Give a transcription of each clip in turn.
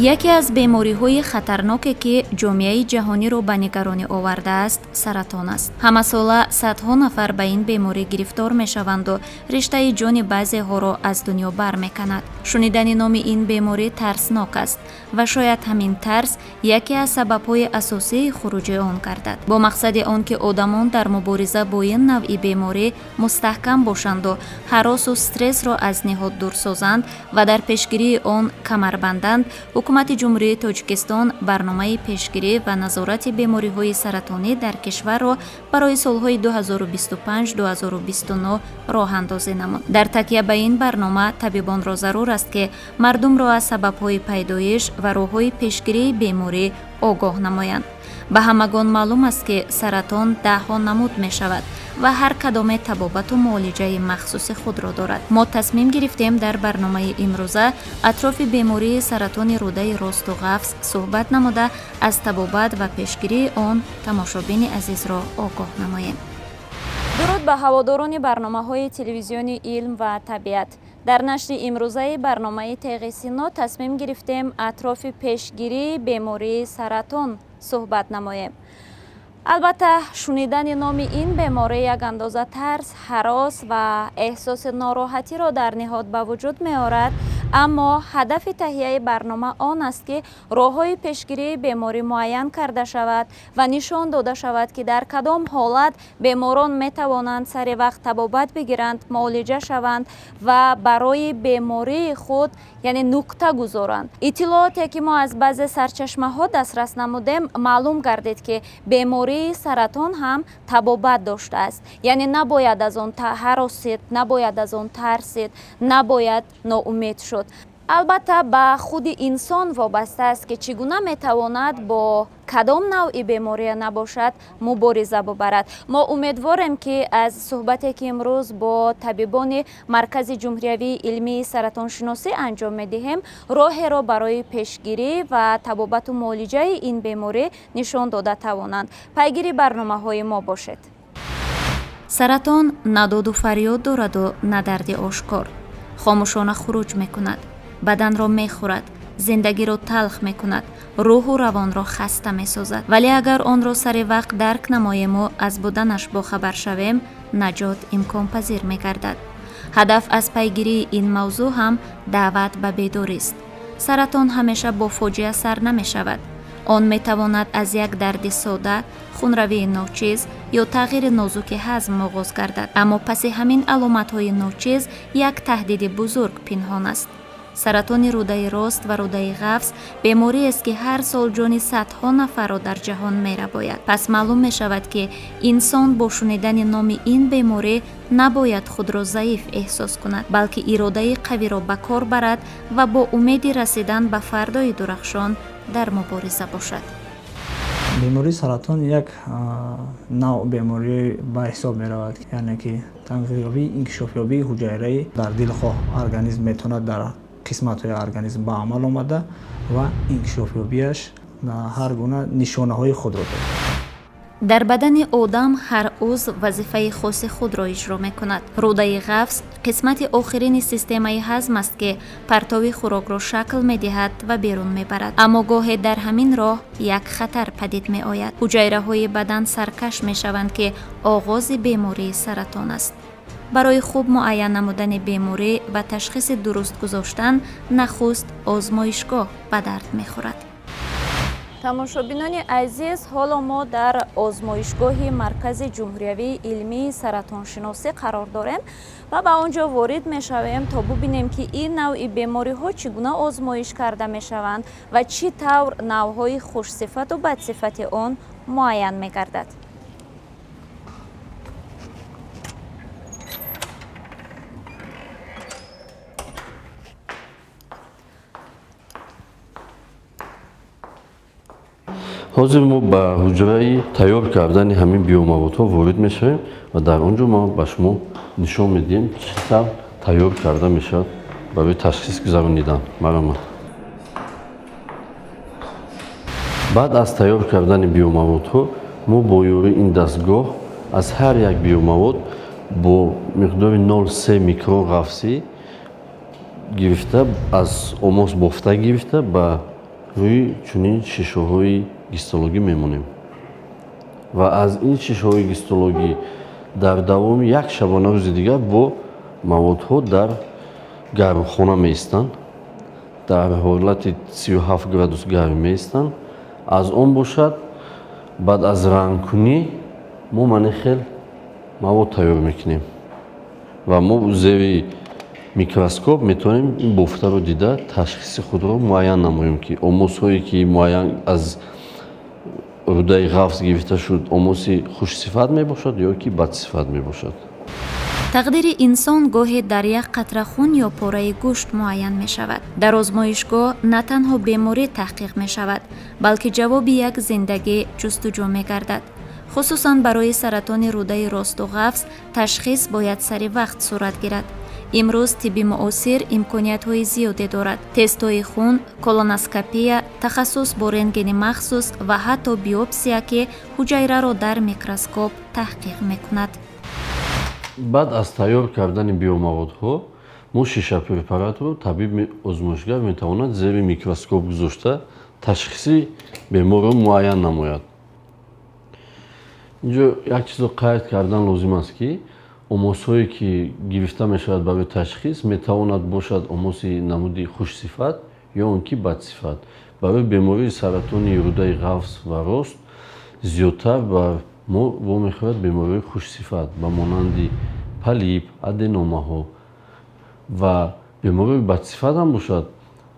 Яке аз бемориҳои хатарноке, ки ҷомеаи ҷаҳониро ба нигаронӣ овардааст, саратон аст. Ҳамасола садҳо нафар ба ин беморӣ гирифтор мешаванду риштаи ҷони баъзеҳоро аз дунё бармеканад. Шунидани номи ин беморӣ тарснок аст ва шояд ҳамин тарс яке аз сабабҳои асосии хуруҷи он гардад. Бо мақсади он ки одамон дар мубориза бо ин навъи беморӣ мустаҳкам бошанду ҳаросу стрессро аз ниҳод дур созанд ва дар пешгирии он камар банданд, Ҳукумати Ҷумҳурии Тоҷикистон барномаи пешгирӣ ва назорати бемориҳои саратонӣ дар кишварро барои солҳои 2025-2029 роҳандозӣ намуд. Дар такя ба ин барнома табибонро зарур аст, ки мардумро аз сабабҳои пайдоиш ва роҳҳои пешгирии беморӣ огоҳ намоянд. Ба ҳамагон маълум аст, ки саратон даҳҳо намуд мешавад ва ҳар кадоме табобату муолиҷаи махсуси худро дорад. Мо тасмим гирифтем, дар барномаи имрӯза атрофи бемории саратони рӯдаи росту ғафз суҳбат намуда, аз табобат ва пешгирии он тамошобини азизро огоҳ намоем. Дуруд ба ҳаводорони барномаҳои телевизиони «Илм ва табиат». Дар нашри имрӯзаи барномаи «Теғи сино» тасмим гирифтем атрофи пешгирии бемории саратон суҳбат намоем. Албатта, шунидани номи ин беморӣ як андоза тарс, ҳарос ва эҳсоси нороҳатиро дар ниҳод ба вуҷуд меорад, аммо ҳадафи таҳияи барнома он аст, ки роҳҳои пешгирии беморӣ муайян карда шавад ва нишон дода шавад, ки дар кадом ҳолат беморон метавонанд сари вақт табобат бигиранд, муолиҷа шаванд ва барои бемории худ, яъне, нуқта гузоранд. Иттилооте, ки мо аз баъзе сарчашмаҳо дастрас намудем, маълум гардид, ки бемории саратон ҳам табобат доштааст, яъне набояд аз он ҳаросид, набояд аз он тарсид, набояд ноумед шуд. Албатта, ба худи инсон вобаста аст, ки чӣ гуна метавонад бо кадом навъи бемория набошад мубориза бубарад. Мо умедворем, ки аз суҳбате, ки имрӯз бо табибони Маркази ҷумҳуриявии илмии саратоншиносӣ анҷом медиҳем, роҳеро барои пешгирӣ ва табобату муолиҷаи ин беморӣ нишон дода тавонанд. Пайгири барномаҳои мо бошед. Саратон на доду фарёд дораду, на дарди ошкор. Хомӯшона хуруҷ мекунад, баданро мехӯрад, зиндагиро талх мекунад, рӯҳу равонро хаста месозад. Вале агар онро сари вақт дарк намоему аз буданаш бохабар шавем, наҷот имконпазир мегардад. Ҳадаф аз пайгирии ин мавзӯъ ҳам даъват ба бедорист. Саратон ҳамеша бо фоҷиа сар намешавад. Он метавонад аз як дарди сода, хунравии ночиз ё тағйири нозуки ҳазм оғоз гардад, аммо паси ҳамин аломатҳои ночиз як таҳдиди бузург пинҳон аст. Саратони рӯдаи рост ва рӯдаи ғафз бемориест, ки ҳар сол ҷони садҳо нафарро дар ҷаҳон мерабояд. Пас маълум мешавад, ки инсон бо шунидани номи ин беморӣ набояд худро заиф эҳсос кунад, балки иродаи қавиро ба кор барад ва бо умеди расидан ба фардои дурахшон дар мубориза бошад. Бемории саратон як навъ беморӣ ба ҳисоб меравад, яъне ки тағйирёбии инкишофёбии ҳуҷайраи дар дилхоҳ организм метавонад дар қисматҳои организм ба амал омада ва инкишофёбиаш ҳар гуна нишонаҳои худро дорад. Дар бадани одам ҳар узв вазифаи хоси худро иҷро мекунад. Рӯдаи ғафз қисмати охирини системаи ҳазм аст, ки партови хӯрокро шакл медиҳад ва берун мебарад. Аммо гоҳе дар ҳамин роҳ як хатар падид меояд: ҳуҷайраҳои бадан саркаш мешаванд, ки оғози бемории саратон аст. Барои хуб муайян намудани беморӣ ва ташхиси дуруст гузоштан нахуст озмоишгоҳ ба дард мехӯрад. Тамошобинони азиз, ҳоло мо дар озмоишгоҳи Маркази ҷумҳуриявии илмии саратоншиносӣ қарор дорем ва ба он ҷо ворид мешавем, то бубинем, ки ин навъи бемориҳо чӣ гуна озмоиш карда мешаванд ва чӣ тавр навъҳои хушсифату бадсифати он муайян мегардад. Ҳозир мо ба ҳуҷраи тайёр кардани ҳамин биомаводҳо ворид мешавем ва дар он ҷо мо ба шумо нишон медиҳем, чӣ тавр тайёр карда мешавад барои ташхис гузаронидан. Марҳамат. Баъд аз тайёр кардани биомаводҳо мо бо ёрии ин дастгоҳ аз ҳар як биомавод бо миқдори 0,3 микрон ғафсӣ гирифта, аз омос бофта гирифта, ба Рӯи чунин шишаҳои гистологӣ мемонем ва аз ин шишаҳои гистологӣ дар давоми як шабонарӯзи дигар бо маводҳо дар гармхона меистанд, дар ҳолати 37 градус гарм меистанд. Аз он бошад, баъд аз рангкунӣ мо мани хел мавод тайёр мекунем ва мо зери микроскоп метавонем ин бофтаро дида, ташхиси худро муайян намоем, ки омосҳое ки муайян аз рӯдаи ғафз гирифта шуд, омоси хушсифат мебошад ё ки бадсифат мебошад. Тақдири инсон гоҳе дар як қатра хун ё пораи гӯшт муайян мешавад. Дар озмоишгоҳ на танҳо беморӣ таҳқиқ мешавад, балки ҷавоби як зиндагӣ ҷустуҷӯ мегардад. Хусусан барои саратони рӯдаи росту ғафз ташхис бояд сари вақт сурат гирад. Имрӯз тибби муосир имкониятҳои зиёде дорад: тестҳои хун, колоноскопия, тахассус бо рентгени махсус ва ҳатто биопсия, ки ҳуҷайраро дар микроскоп таҳқиқ мекунад. Баъд аз тайёр кардани биомаводҳо мо шиша препаратро табиб озмоишгар метавонад зери микроскоп гузошта, ташхиси беморро муайян намояд. Инҷо як чизро қайд кардан лозим аст, ки омосҳое ки гирифта мешавад барои ташхис, метавонад бошад омоси намуди хушсифат ё он ки бадсифат. Барои бемории саратони рӯдаи ғафз ва рост зиёдтар ба мо вомехӯрад бемории хушсифат, ба монанди полип, аденомаҳо. Ва бемории бадсифат ҳам бошад,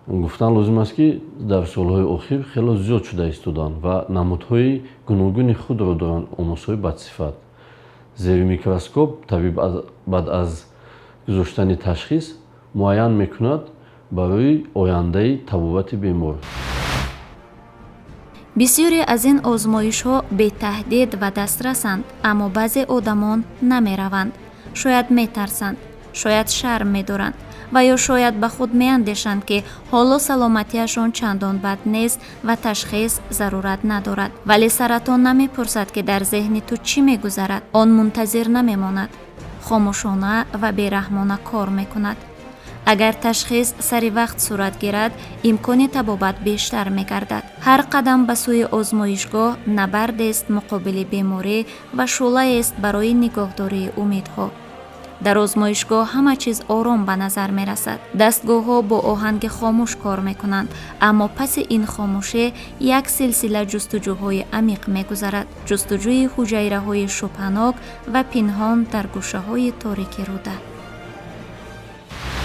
гуфтан лозим аст, ки дар солҳои охир хело зиёд шуда истоданд ва намудҳои гуногуни худро доранд. Омосҳои бадсифат зери микроскоп табиб баъд аз гузоштани ташхис муайян мекунад барои ояндаи табобати бемор. Бисёре аз ин озмоишҳо бетаҳдид ва дастрасанд, аммо баъзе одамон намераванд. Шояд метарсанд, шояд шарм медоранд ва ё шояд ба худ меандешанд, ки ҳоло саломатиашон чандон бад нест ва ташхис зарурат надорад. Вале саратон намепурсад, ки дар зеҳни ту чӣ мегузарад. Он мунтазир намемонад, хомӯшона ва бераҳмона кор мекунад. Агар ташхис сари вақт сурат гирад, имкони табобат бештар мегардад. Ҳар қадам ба сӯи озмоишгоҳ набардест муқобили беморӣ ва шӯълаест барои нигоҳдории умедҳо. Дар озмоишгоҳ ҳама чиз ором ба назар мерасад. Дастгоҳҳо бо оҳанги хомӯш кор мекунанд, аммо паси ин хомӯшӣ як силсила ҷустуҷӯҳои амиқ мегузарад, ҷустуҷӯи ҳуҷайраҳои шубҳанок ва пинҳон дар гӯшаҳои торики рӯда.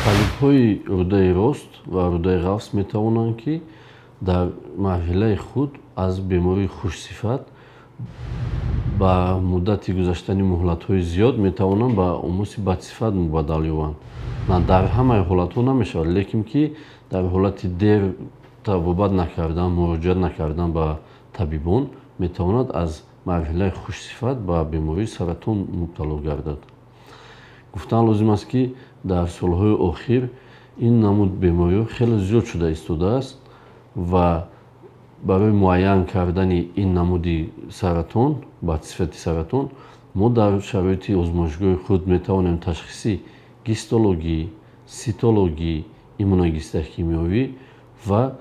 Полипҳои рӯдаи рост ва рӯдаи ғафз метавонанд, ки дар марҳилаи худ аз бемории хушсифат ба муддати гузаштани муҳлатҳои зиёд метавонанд ба омоси бадсифат мубаддал ёбанд. На дар ҳамаи ҳолатҳо намешавад, лекин ки дар ҳолати дер табобат накардан, муроҷиат накардан ба табибон, метавонад аз марҳилаи хушсифат ба бемории саратон мубтало гардад. Гуфтан лозим аст, ки дар солҳои охир ин намуд бемориҳо хеле зиёд шуда истодааст ва барои муайян кардани ин намуди саратон, бадсифати саратон, мо дар шароити озмоишгоҳи худ метавонем ташхиси гистологӣ, ситологӣ, иммуногистохимиёвӣ ва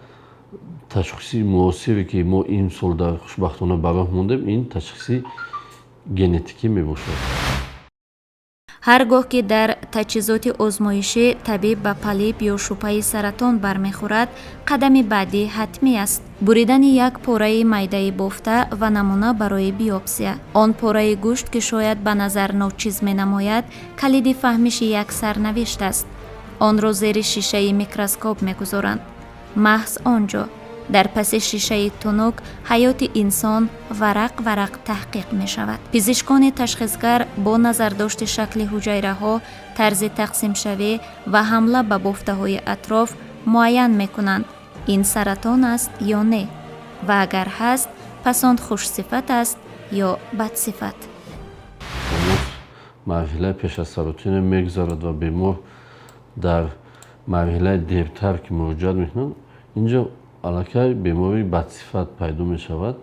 ташхиси муосире, ки мо имсол дар хушбахтона ба роҳ мондем, ин ташхиси генетикӣ мебошад. Ҳар гоҳ ки дар таҷҳизоти озмоишӣ табиб ба полип ё шубҳаи саратон бармехӯрад, қадами баъдӣ ҳатмӣ аст: буридани як пораи майдаи бофта ва намуна барои биопсия. Он пораи гӯшт, ки шояд ба назар ночиз менамояд, калиди фаҳмиши як сарнавишт аст. Онро зери шишаи микроскоп мегузоранд. Маҳз он ҷо, дар паси шишаи тунук, ҳаёти инсон варақ варақ таҳқиқ мешавад. Пизишкони ташхисгар бо назардошти шакли ҳуҷайраҳо, тарзи тақсимшавӣ ва ҳамла ба бофтаҳои атроф муайян мекунанд, ин саратон аст ё не, ва агар ҳаст, пас он хушсифат аст ё бадсифат. Марҳилаи пеш аз саратоне мегузарад ва бемор дар марҳилаи дертар ки муроҷиат мекунад, инҷо аллакай бемории бадсифат пайдо мешавад.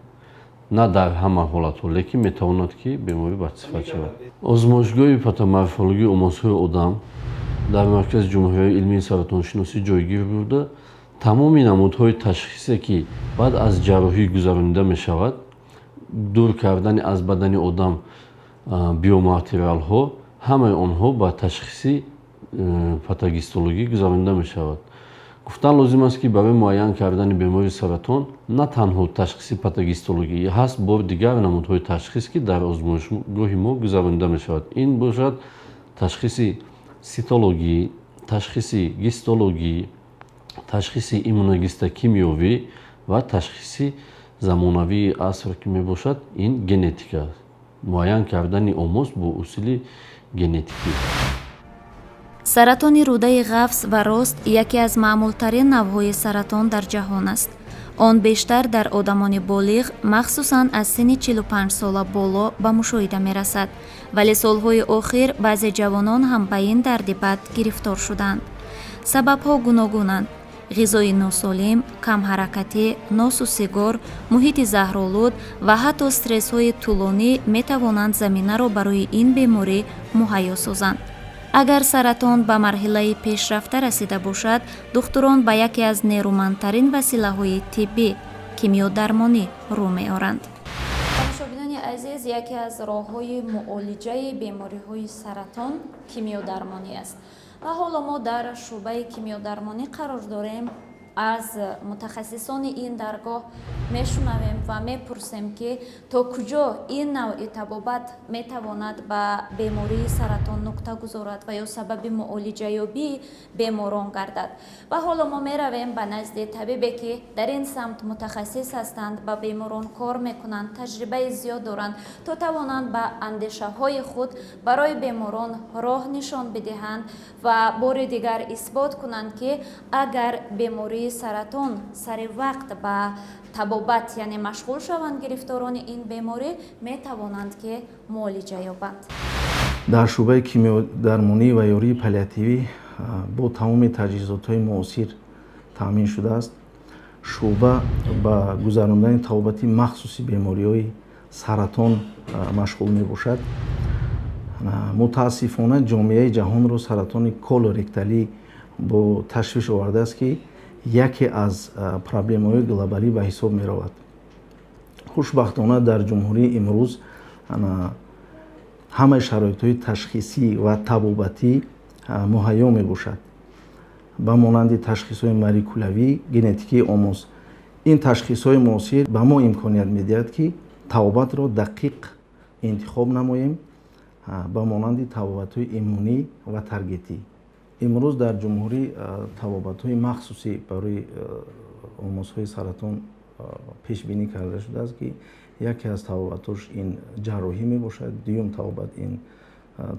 На дар ҳама ҳолатҳо, лекин метавонад, ки беморӣ бадсифат шавад. Озмоишгоҳи патоморфологии омосҳои одам дар Маркази ҷумҳуриявии илмии саратоншиносӣ ҷойгир буда. Тамоми намудҳои ташхисе, ки баъд аз ҷарроҳӣ гузаронида мешавад, дур кардани аз бадани одам биоматериалҳо, ҳамаи онҳо ба ташхиси патогистологӣ гузаронида мешавад. Гуфтан лозим аст, ки барои муайян кардани бемории саратон на танҳо ташхиси патогистологӣ ҳаст, бор дигар намудҳои ташхис, ки дар озмоишгоҳи мо гузаронида мешавад. Ин бошад ташхиси ситологӣ, ташхиси гистологӣ, ташхиси иммуногистокимиёвӣ ва ташхиси замонавии аср, ки мебошад ин генетика, муайян кардани омос бо усули генетикӣ. Саратони рӯдаи ғафс ва рост яке аз маъмултарин навъҳои саратон дар ҷаҳон аст. Он бештар дар одамони болиғ, махсусан аз синни 45 сола боло ба мушоҳида мерасад, вале солҳои охир баъзе ҷавонон ҳам ба ин дарди бад гирифтор шуданд. Сабабҳо гуногунанд: ғизои носолим, камҳаракатӣ, носу сигор, муҳити заҳролуд ва ҳатто стрессҳои тӯлонӣ метавонанд заминаро барои ин беморӣ муҳайё созанд. Агар саратон ба марҳилаи пешрафта расида бошад, духтурон ба яке аз нерӯмандтарин василаҳои тиббӣ, кимиёдармонӣ, рӯ меоранд. Тамошобинони азиз, яке аз роҳҳои муолиҷаи бемориҳои саратон кимиёдармонӣ аст ва ҳоло мо дар шӯъбаи кимиёдармонӣ қарор дорем. Аз мутахассисони ин даргоҳ мешунавем ва мепурсем, ки то куҷо ин навъи табобат метавонад ба бемории саратон нуқта гузорад ва ё сабаби муолиҷаёбии беморон гардад. Ва ҳоло мо меравем ба назди табибе, ки дар ин самт мутахассис ҳастанд, ба беморон кор мекунанд, таҷрибаи зиёд доранд, то тавонанд ба андешаҳои худ барои беморон роҳ нишон бидиҳанд ва бори дигар исбот кунанд, ки агар бемории саратон сари вақт ба табобат, яъне машғул шаванд, гирифторони ин беморӣ метавонанд, ки муолиҷа ёбанд. Дар шӯъбаи кимиёдармонӣ ва ёрии паллиативӣ бо тамоми таҷҳизотҳои муосир таъмин шудааст. Шӯъба ба гузарондани табобати махсуси бемориҳои саратон машғул мебошад. Мутаассифона, ҷомеаи ҷаҳонро саратони колоректалӣ бо ташвиш овардааст, ки яке аз проблемаҳои глобалӣ ба ҳисоб меравад. Хушбахтона, дар ҷумҳурии имрӯз ҳамаи шароитҳои ташхисӣ ва табобатӣ муҳайё мебошад, ба монанди ташхисҳои молекулавӣ, генетикии омос. Ин ташхисҳои муосир ба мо имконият медиҳад, ки табобатро дақиқ интихоб намоем, ба монанди табобатҳои иммунӣ ва таргетӣ. Имрӯз дар ҷумҳурӣ табобатҳои махсусӣ барои омосҳои саратон пешбинӣ карда шудааст, ки яке аз табобатҳош ин ҷарроҳӣ мебошад, дуюм табобат ин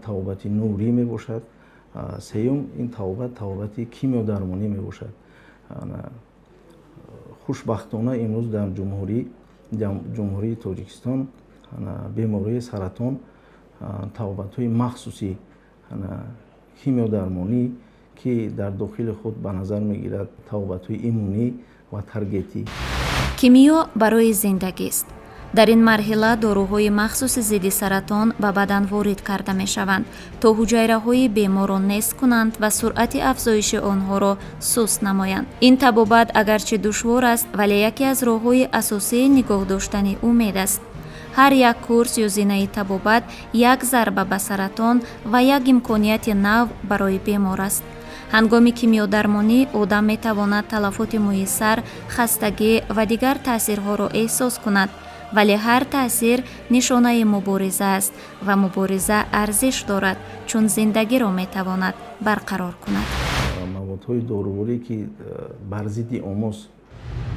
табобати нурӣ мебошад, сеюм ин табобат табобати кимиёдармонӣ мебошад. Хушбахтона, имрӯз дар Ҷумҳурии Тоҷикистон бемории саратон табобатҳои махсуси кимиёдармонӣ, ки дар дохили худ ба назар мегирад табобатҳои иммунӣ ва таргетӣ. Кимиё барои зиндагист. Дар ин марҳила доруҳои махсуси зидди саратон ба бадан ворид карда мешаванд, то ҳуҷайраҳои беморро нест кунанд ва суръати афзоиши онҳоро суст намоянд. Ин табобат агарчи душвор аст, вале яке аз роҳҳои асосии нигоҳ доштани умед аст. Ҳар як курс ё зинаи табобат як зарба ба саратон ва як имконияти нав барои бемор аст. Ҳангоми кимиёдармонӣ одам метавонад талафоти мӯи сар, хастагӣ ва дигар таъсирҳоро эҳсос кунад, вале ҳар таъсир нишонаи мубориза аст ва мубориза арзиш дорад, чун зиндагиро метавонад барқарор кунад. Маводҳои доруворӣ, ки бар зидди омос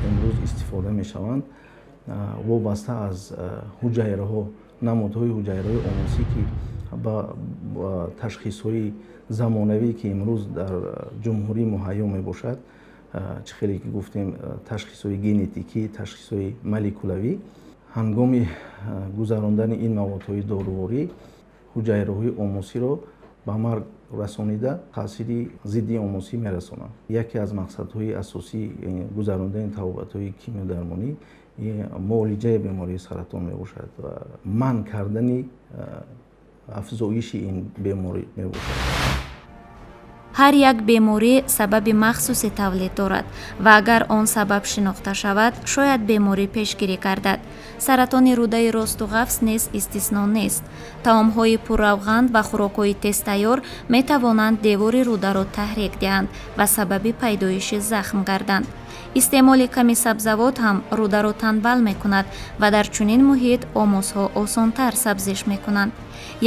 имрӯз истифода мешаванд, вобаста аз ҳуҷайраҳо, намудҳои ҳуҷайраҳои омосӣ, ки ба ташхисҳои замонавӣ, ки имрӯз дар ҷумҳурӣ муҳайё мебошад, чӣ хеле ки гуфтем, ташхисҳои генетикӣ, ташхисҳои молекулавӣ, ҳангоми гузарондани ин маводҳои доруворӣ ҳуҷайраҳои омосиро ба марг расонида, таъсири зидди омосӣ мерасонанд. Яке аз мақсадҳои асосии гузарондани табобатҳои кимиёдармонӣ муолиҷаи бемории саратон мебошад ва манъ кардани афзоиши ин беморӣ мебошад. Ҳар як беморӣ сабаби махсуси тавлид дорад ва агар он сабаб шинохта шавад, шояд беморӣ пешгирӣ гардад. Саратони рӯдаи росту ғафс низ истисно нест. Таомҳои пурравған ва хӯрокҳои тезтайёр метавонанд девори рӯдаро таҳрик диҳанд ва сабаби пайдоиши захм гарданд. Истеъмоли ками сабзавот ҳам рӯдаро танбал мекунад ва дар чунин муҳит омосҳо осонтар сабзиш мекунанд.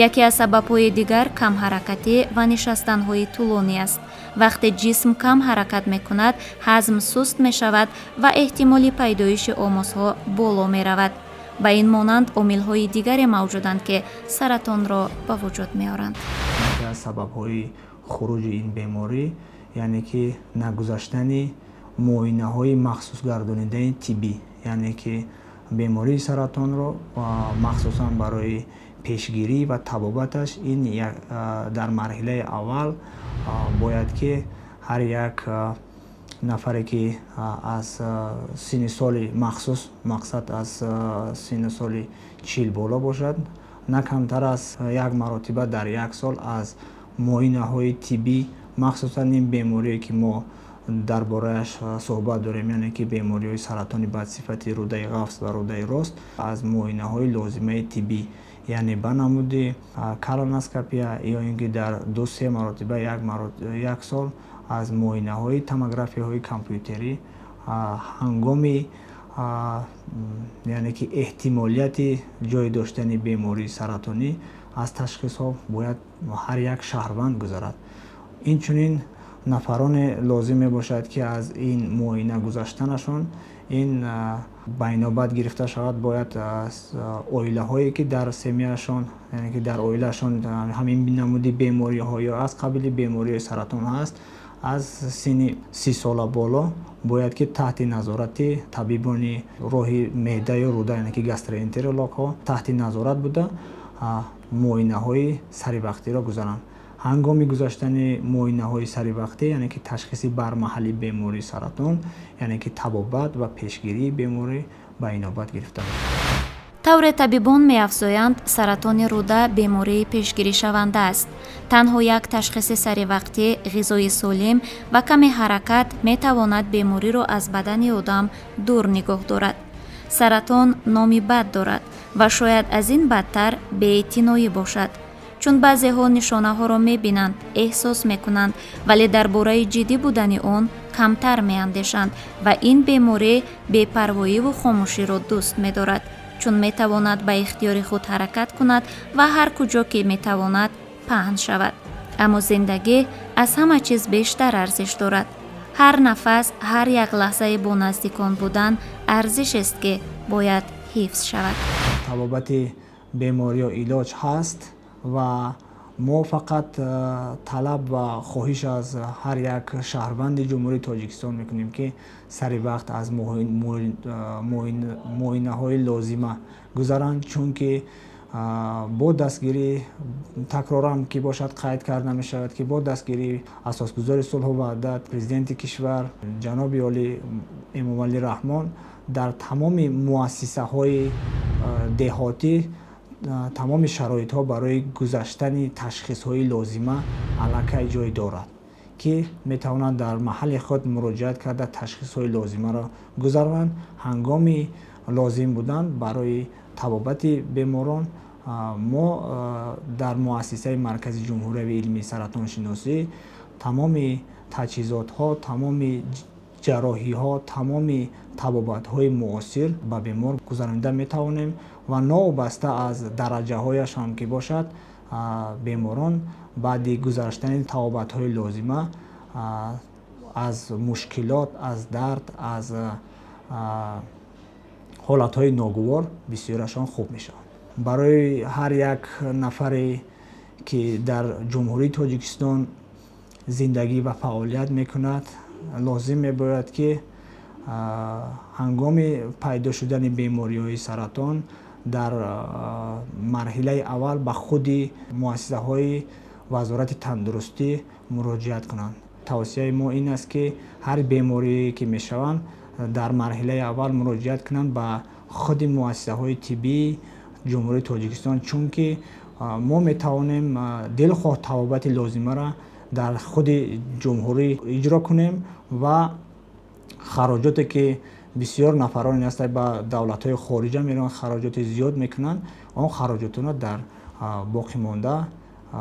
Яке аз сабабҳои дигар камҳаракатӣ ва нишастанҳои тӯлонӣ аст. Вақте ҷисм кам ҳаракат мекунад, ҳазм суст мешавад ва эҳтимоли пайдоиши омосҳо боло меравад. Ба ин монанд омилҳои дигаре мавҷуданд, ки саратонро ба вуҷуд меоранд. Яке аз сабабҳои хуруҷи ин беморӣ, яъне ки нагузаштани муоинаҳои махсусгардонидаи тиббӣ, яъне ки бемории саратонро махсусан барои пешгирӣ ва табобаташ ин дар марҳилаи аввал бояд ки ҳар як нафаре, ки аз синни соли махсус, мақсад, аз синни соли 40 боло бошад, на камтар аз як маротиба дар як сол аз муоинаҳои тиббӣ, махсусан ин беморие, ки мо дар бораяш суҳбат дорем, яъне ки бемориҳои саратони бадсифати рӯдаи ғафс ва рӯдаи рост, аз муоинаҳои лозимаи тиббӣ, яъне ба намуди колоноскопия ё ин ки дар 2-3 маротиба як сол аз муоинаҳои томографияҳои компютерӣ ҳангоми, яъне ки эҳтимолияти ҷой доштани бемории саратонӣ аз ташхисҳо бояд ҳар як шаҳрванд гузарад. Инчунин нафароне лозим мебошад, ки аз ин муоина гузаштанашон ин байнобат гирифта шавад. Бояд оилаҳое, ки дар семьяшон, яъне ки дар оилаашон ҳамин намуди бемориҳо ё аз қабили бемориҳои саратон ҳаст, аз синни 30 сола боло бояд ки таҳти назорати табибони роҳи меъда ё рӯда, яъне ки гастроэнтерологҳо, таҳти назорат буда, муоинаҳои саривақтиро гузаранд. Ҳангоми гузаштани муоинаҳои саривақтӣ, яъне ки ташхиси бармаҳали бемории саратон, яъне ки табобат ва пешгирии беморӣ ба инобат гирифта мешавад. Тавре табибон меафзоянд, саратони рӯда бемории пешгиришаванда аст. Танҳо як ташхиси саривақтӣ, ғизои солим ва каме ҳаракат метавонад бемориро аз бадани одам дур нигоҳ дорад. Саратон номи бад дорад ва шояд аз ин бадтар беэътиноӣ бошад, чун баъзеҳо нишонаҳоро мебинанд, эҳсос мекунанд, вале дар бораи ҷиддӣ будани он камтар меандешанд. Ва ин беморӣ бепарвоиву хомӯширо дӯст медорад, чун метавонад ба ихтиёри худ ҳаракат кунад ва ҳар куҷо ки метавонад паҳн шавад. Аммо зиндагӣ аз ҳама чиз бештар арзиш дорад. Ҳар нафас, ҳар як лаҳзаи бо наздикон будан арзишест, ки бояд ҳифз шавад. Табобати бемориё илоҷ ҳаст ва мо фақат талаб ва хоҳиш аз ҳар як шаҳрванди Ҷумҳурии Тоҷикистон мекунем, ки сари вақт аз муоинаҳои лозима гузаранд, чунки бо дастгирӣ, такрорам ки бошад, қайд карда мешавад, ки бо дастгирии асосгузори сулҳу ваҳдат, Президенти кишвар ҷаноби олӣ Эмомалӣ Раҳмон, дар тамоми муассисаҳои деҳотӣ тамоми шароитҳо барои гузаштани ташхисҳои лозима аллакай ҷой дорад, ки метавонанд дар маҳалли худ муроҷиат карда, ташхисҳои лозимаро гузаронанд. Ҳангоми лозим будан барои табобати беморон мо дар Муассисаи Маркази ҷумҳуриявии илмии саратоншиносӣ тамоми таҷҳизотҳо, тамоми ҷарроҳиҳо, тамоми табобатҳои муосир ба бемор гузаронида метавонем ва новобаста аз дараҷаҳояш ҳам ки бошад, беморон баъди гузаштани табобатҳои лозима аз мушкилот, аз дард, аз ҳолатҳои ногувор бисёрашон хуб мешаванд. Барои ҳар як нафаре, ки дар Ҷумҳурии Тоҷикистон зиндагӣ ва фаъолият мекунад, лозим мебояд, ки ҳангоми пайдо шудани бемориҳои саратон дар марҳилаи аввал ба худи муассисаҳои Вазорати тандурустӣ муроҷиат кунанд. Тавсияи мо ин аст, ки ҳар беморие ки мешаванд, дар марҳилаи аввал муроҷиат кунанд ба худи муассисаҳои тиббии Ҷумҳурии Тоҷикистон, чунки мо метавонем дилхоҳ табобати лозимаро Дар худи ҷумҳурӣ иҷро кунем ва хароҷоте, ки бисёр нафароне ҳастанд, ба давлатҳои хориҷа мераванд, хароҷоти зиёд мекунанд, он хароҷотонро дар боқӣ монда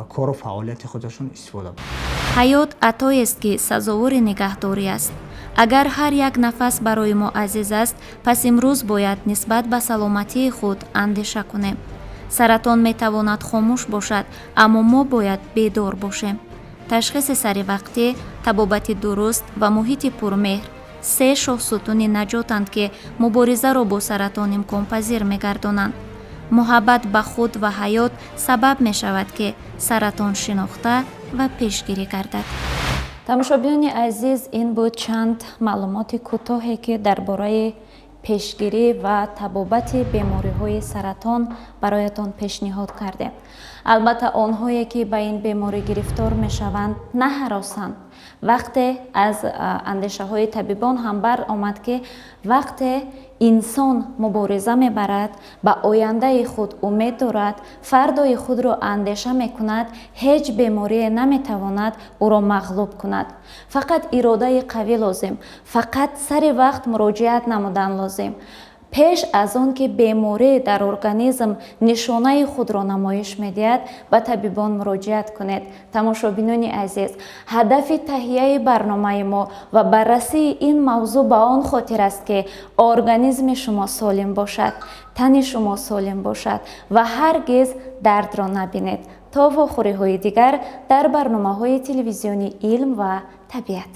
кору фаъолияти худашон истифода баранд. Ҳаёт атоест, ки сазовори нигаҳдорӣ аст. Агар ҳар як нафас барои мо азиз аст, пас имрӯз бояд нисбат ба саломатии худ андеша кунем. Саратон метавонад хомӯш бошад, аммо мо бояд бедор бошем. Ташхиси саривақтӣ, табобати дуруст ва муҳити пурмеҳр се шоҳсутуни наҷотанд, ки муборизаро бо саратон имконпазир мегардонанд. Муҳаббат ба худ ва ҳаёт сабаб мешавад, ки саратон шинохта ва пешгирӣ гардад. Тамошобинони азиз, ин буд чанд маълумоти кӯтоҳе, ки дар бораи пешгирӣ ва табобати бемориҳои саратон бароятон пешниҳод кардем. Албатта, онҳое, ки ба ин беморӣ гирифтор мешаванд, наҳаросанд. Вақте аз андешаҳои табибон ҳам бар омад, ки вақте инсон мубориза мебарад, ба ояндаи худ умед дорад, фардои худро андеша мекунад, ҳеҷ беморие наметавонад ӯро мағлуб кунад. Фақат иродаи қавӣ лозим, фақат сари вақт муроҷиат намудан лозим. Пеш аз он ки беморӣ дар организм нишонаи худро намоиш медиҳад, ба табибон муроҷиат кунед. Тамошобинони азиз, ҳадафи таҳияи барномаи мо ва баррасии ин мавзӯъ ба он хотир аст, ки организми шумо солим бошад, тани шумо солим бошад ва ҳаргиз дардро набинед. То вохӯриҳои дигар дар барномаҳои телевизиони «Илм ва табиат».